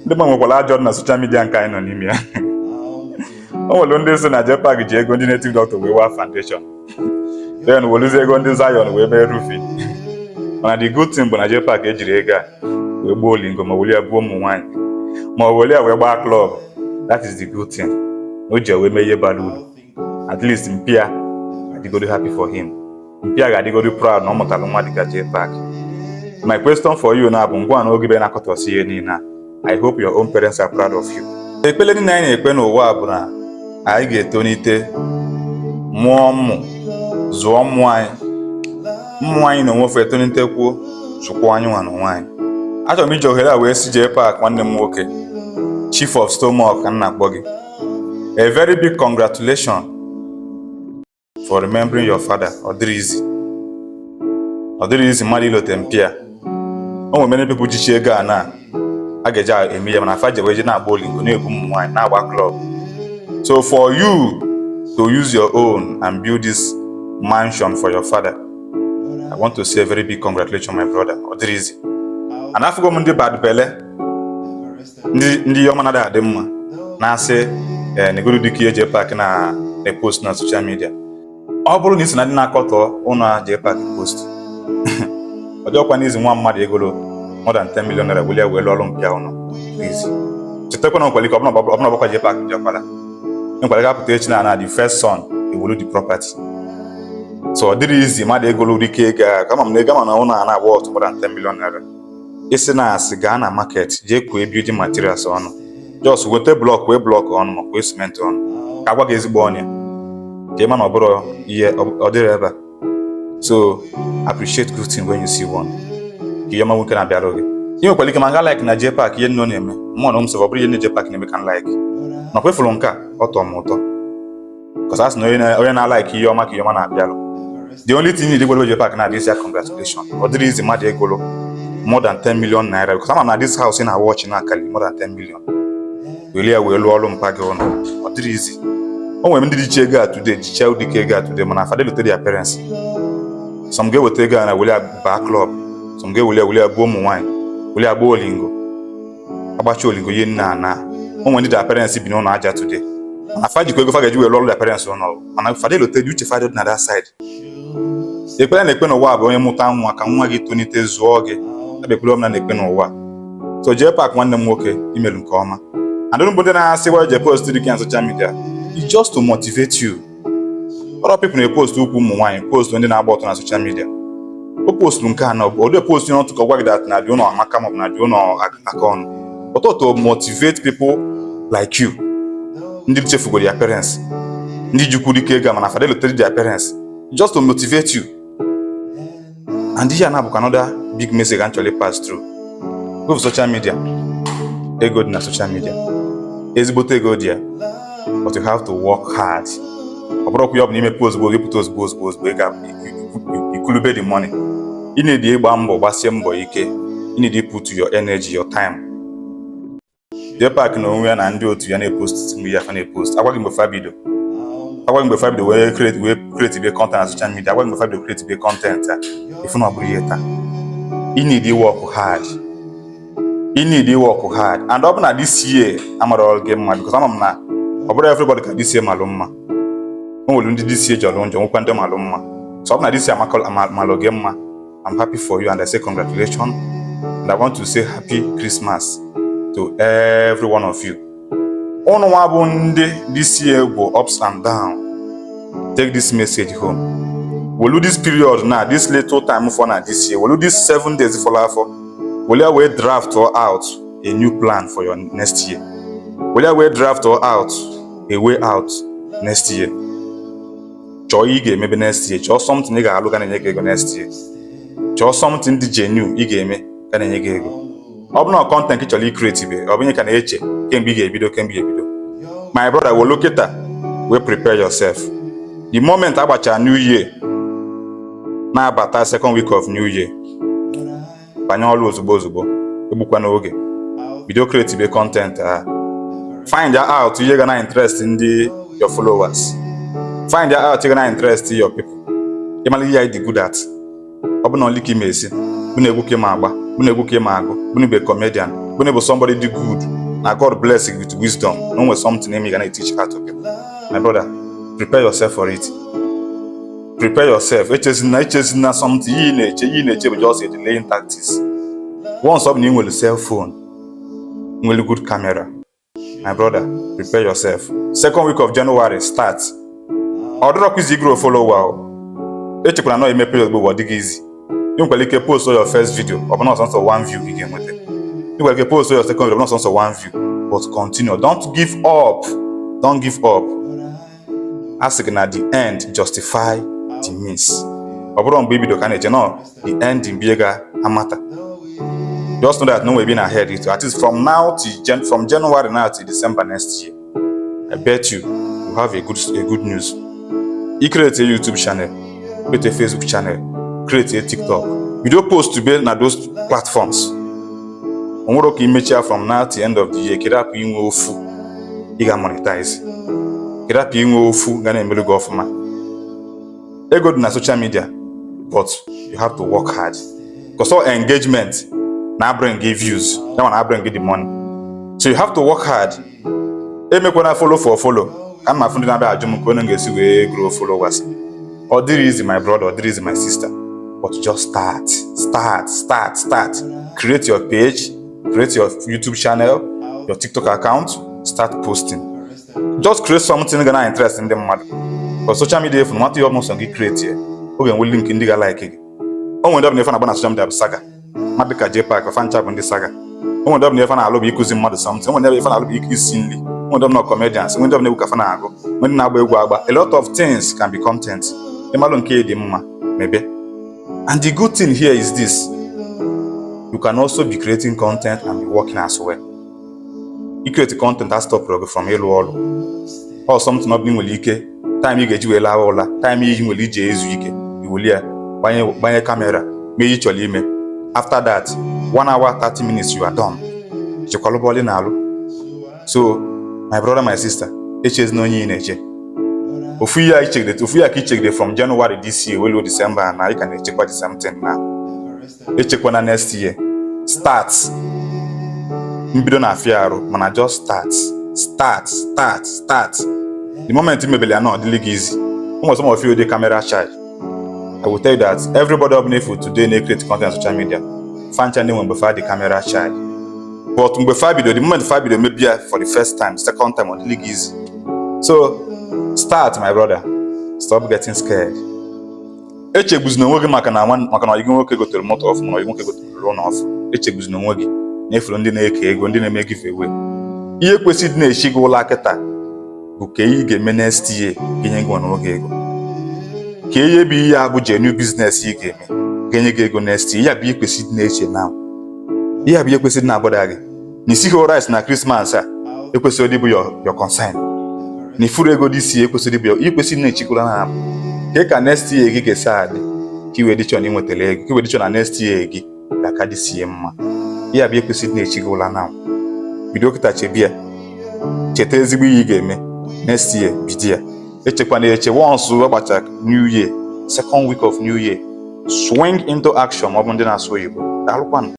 Ndị ma nwekwara ajọ na social media nke anyị nọ n'ime ya. O nwere ndị sị na JPAC ji ego ndị native doctor wee waa foundation, then weluzie ego ndị Zion wee mee roofing. Mana the good thing bụ na JPAC ejiri ego a wee gbuo olingo, ma weli ya buo ụmụ nwaanyị, ma ọ weli ya wee gbaa club. That is the good thing, na o ji ya wee mee ihe bara uru. At least mpia adịgodo happy for him, mpia ga-adịgodo proud na ọ mụtara nwa dịka JPAC. My question for you na bụ, ngwa na oge be na-akọtọsi ihe niile a, I hope your own parents are proud of you. Ekpele niile anyị na-ekpe n'ụwa bụ na anyị ga-etonite, mụọ mmụ, zụọ mmụọ anyị, mmụọ anyị na onwefe etonitekwu, zụkwuo anyị nwa n'onwe anyị. Achọrọ m iji ohere a wee si JPAC, nwanne m nwoke, Chief of Stomach ka m na-akpọ gị, a very big congratulation for remembering your father. Ọ dịrị easy, ọ dịrị easy mmadụ ilote mpịa. O nwere many people jichi ego a na a ga-eji eme ya, mana afa jewe je na-agba olingo, na-ebu ụmụ nwaanyị, na-agba club. So for you to use your own and build this mansion for your father, I want to say a very big congratulations, my brother. Ọ dịrị easy. And afụgo m ndị bad belle, ndị ihe ọma na-adịghị adị mma, na-asị ee negodu dịka ihe JPAC na na-epost na social media. Ọ bụrụ na ị so na ndị na-akọtọ ụlọ JPAC post, ọ dịghịkwa n'izu nwa mmadụ egolo more than 10 million naira welie wee lụọ ọrụ mpịa ụlọ easy. Chetakwa na nkwere ike ọbụna ọgbakwa JPAC bịakwala nkwere ga-apụta echi na the first son ewelu the property. So ọ dịrị easy mmadụ egolo ike ego a. Kama m na ego ama na ụlọ a na-agba ọtụ more than 10 million naira, isi na asị gaa na market jee kwee building materials ọnụ, just weta block, wee block ọnụ, ma kwee cement ọnụ, ka agwa gị ezigbo ọnụ ya ka ị ma na ọ bụrụ ihe ọ dịrị ebe a. So appreciate good thing when you see one, ka ihe ọma nwoke na-abịara gị. Ị nwekwara ike ma nga like na JPAC ihe nne ọ na-eme mmụọ na omsef. Ọ bụrụ ihe nne JPAC na-eme ka m like na kwefụrụ nke a, ọ tọọ m ụtọ, because a sị na onye na-alike ihe ọma ka ihe ọma na-abịalụ. The only thing you need gwara JPAC na this ya, congratulation. Ọ dịrị easy mmadụ egolo more than 10 million naira, because ama m na this house ị na-watch na akali more than 10 million, were ya wee lụọ ọrụ mpa gị ụnụ. Ọ dịrị easy. O nwere ndị jichi ego a today, jicha ụdịka ego a today, mana fa delote their parents. Some ga-eweta ego a na were ya baa club, some ga-ewere ya were ya gbuo ụmụ nwaanyị, were ya gbuo olingo, agbacha olingo ihe nna ana. O nwere ndị their parents bi n'ụlọ aja today, mana fa jikwa ego fa ga-eji wee lụọ ọrụ their parents ụlọ, mana fa delote dị uche fa dị na that side. Ekpere na-ekpe n'ụwa bụ onye mụta nwa, ka nwa gị tonite zụọ gị. Ebe ekpere ọbụla na-ekpe n'ụwa. So JPAC, nwanne m nwoke, imelu nke ọma. And ndị bụ ndị na-asị gwa je post dị na social media, it's just to motivate you. Other people na-epost ukwu ụmụ nwaanyị, post ndị na-agba ọtọ na social media. O posturu nke a na ọ dị post n'otu ka ọ gwa gị that na dị ụlọ amaka, maọbụ na dị ụlọ aka ọnụ ọtọ, to motivate people like you, ndị chefugoro ya parents, ndị jikwuru ike ego mana fa delotere their parents, just to motivate you. And ihe a na-abụkwa another big message I'm actually pass through. Go for social media, ego dị na social media, ezigbote ego dị ya, but you have to work hard. Ọ bụrụkwa ya ọ bụ n'ime post ozugbo gị pụta, ozugbo ozugbo ozugbo ị ga ikulube the money. Ị na-edi ịgba mbọ, gbasie mbọ ike. You need to put your energy, your time. JPAC na onwe ya na ndị otu ya na-epost mgbe ya fa na-epost, agwaghị mgbe fa bido, agwaghị mgbe fa bido wee create be content na social media, agwaghị mgbe fa bido create be content a. Ifu na ọ bụrụ ihe taa, you need to work hard, you need to work hard. And ọ bụ na this year amara ọrụ gị mma, because ama m na ọ bụrụ everybody ka this year malụ mma. O nwere ndị this year jọrọ njọ, nwekwa ndị malụ mma. So ọ bụ na this year malụ gị mma, I'm happy for you and I say congratulations, and I want to say happy Christmas to every one of you. Ụnụ nwa bụ ndị this year bụ ups and down, take this message home. Welu this period na this little time for na this year, welu this 7 days fọrọ afọ, welu ya wee draft out a new plan for your next year, welu ya wee draft out a way out next year. Chọọ ihe ị ga-emebe next year, chọọ something ị ga-alụ ga na-enye gị ego next year, chọọ something dị genuine ị ga-eme ga na-enye gị ego. Ọ bụrụ na content ị chọrọ icreate be, ọ bụ ihe ka na-eche kemgbe ị ga-ebido, kemgbe ị ga-ebido, my brother, welu kịta wee prepare yourself. The moment agbachara new year, na-abata second week of new year, banye ọrụ ozugbo ozugbo. Egbukwa n'oge, bido create be content a. Find out ihe ga na interest ndị your followers, find out ihe ga na interest your people. Ịmara ihe dị good at, ọ bụ na only ka ị ma esi, bụ na egwu ka ị ma agba, bụ na egwu ka ị ma agụ, bụ na ibe comedian. Bụ na bụ somebody dị good na God bless you with wisdom, na o nwere something ime ị ga na-teach out to people. My brother, prepare yourself for it. Prepare yourself. Echezina, echezina something. Ihe ị na-eche, ihe ị na-eche bụ just a delaying tactics. Once ọ bụ na ị nwere cell phone, nwere good camera, my brother, prepare yourself. Second week of January, start. Ọ dịrọkwa easy grow follower o. Echekwara na imepe ya ozugbo, ọ dịghị easy. Ị nwekwara ike post your first video, ọ bụ na ọsọnsọ one view ka ị ga-enweta. Ị nwere ike post your second video, ọ bụ na ọsọnsọ one view. But continue. Don't give up. Don't give up. A sị gị na the end justify the means. Ọ bụrụ mgbe ibido ka a na-eche no, the ending bi ga amata. Just know that no way been ahead it at least from now till from January now till December next year. I bet you you have a good news. You create a YouTube channel, create a Facebook channel, create a TikTok. Bido post to be na those platforms. O nwere ka imechia from now till end of the year, kedu apụ inwe ofu ị ga monetize, kedu apụ inwe ofu ga na-emelu gị ọfụma. Ego dị na social media, but you have to work hard, because all engagement na bring gị views, that one na bring gị the money, so you have to work hard. Emekwana follow for follow. Ka m ma afụ ndị na-abịa ajụ m ka onye ga-esi wee grow followers. Ọ dịrị easy, my brother, ọ dịrị easy, my sister, but just start, start, start, start. Create your page, create your YouTube channel, your TikTok account, start posting. Just create something ga na interest ndị mmadụ, because social media efu nwata ihe ọbụla gị create ya, ọ ga-enwe link ndị ga like gị. O nwere ndị ọbụla ife na-agba na social media bụ saga. Mmadụ ka JPAC, fancha bụ ndị saga. O nwere ndị ọbụla ife na-alụ bụ ịkụzi mmadụ something. O nwere ndị ife na-alụ bụ isi nri. O nwere ndị ọbụla comedians. O nwere ndị ọbụla egwu ka fa na-agụ. Nwere ndị na-agba egwu agba. A lot of things can be content. Ịmalụ nke dị mma, mebe. And the good thing here is this: you can also be creating content and be working as well. I create content a stop gị from ịlụ ọrụ or something. Ọ bụla ị nwere ike, time ị ga-eji wee lawa ụla, time ị nwere iji ezu ike, iweli ya gbanye, gbanye camera, mee ihe ị chọrọ ime. After that 1 hour 30 minutes, you are done. Chekwalụba ọlị na-alụ. So my brother, my sister, echezina onye ị na-eche. Ofu ihe a ichegide, ofu ihe a ka ichegide from January this year welu December, na ị ka na-echekwa the same thing na echekwana next year. Start. Mbido na-afịa arụ, mana just start, start, start, start. The moment i mebele ya na ọ dịlị gị easy. O nwere some of you dey camera shy. I will tell you that everybody ọbụla efu today na-create content on social media, fancha ndị nwe mgbe fa dị camera shy, but mgbe fa bido, the moment fa bido mebie ya for the first time, second time, ọ dịlị gị easy. So start, my brother. Stop getting scared. Echegbuzina onwe gị maka na ọyị gị nwoke gotere moto ọfụ, na ọyị nwoke gotere ụlọ ọfụ. Echegbuzina onwe gị na-efuru ndị na-eke ego, ndị na-eme giveaway. Ihe kwesịrị ịdị na-echi gị ụlọ kịta bụ ka ihe ị ga-eme next year ga-enye gị nwa gị ego, ka ihe bụ ihe a bụ genuine business ị ga-eme ga-enye gị ego next year. Ya bụ ihe kwesịrị ịdị na-eche now. Ihe a bụ ihe kwesịrị ịdị na-agbada gị na isighi rice na Christmas a ekwesịrị ịdị bụ your concern, na ifuru ego dị isi ekwesịrị ịbụ ihe kwesịrị na-echikwara na ka next year gị ga-esi adị, ka iwee dịchọ na ịnwetara ego, ka iwee dịchọ na next year gị ga-aka dị sie mma. Ihe a bụ ihe kwesịrị ịdị na-echi gị ụla now. Bido kịta chebia, cheta ezigbo ihe ị ga-eme next year, bido ya. Echekwana eche. Once ọ gbacha new year, second week of new year, swing into action, ma ọ bụ ndị na-asụ oyibo. Daalụkwanụ.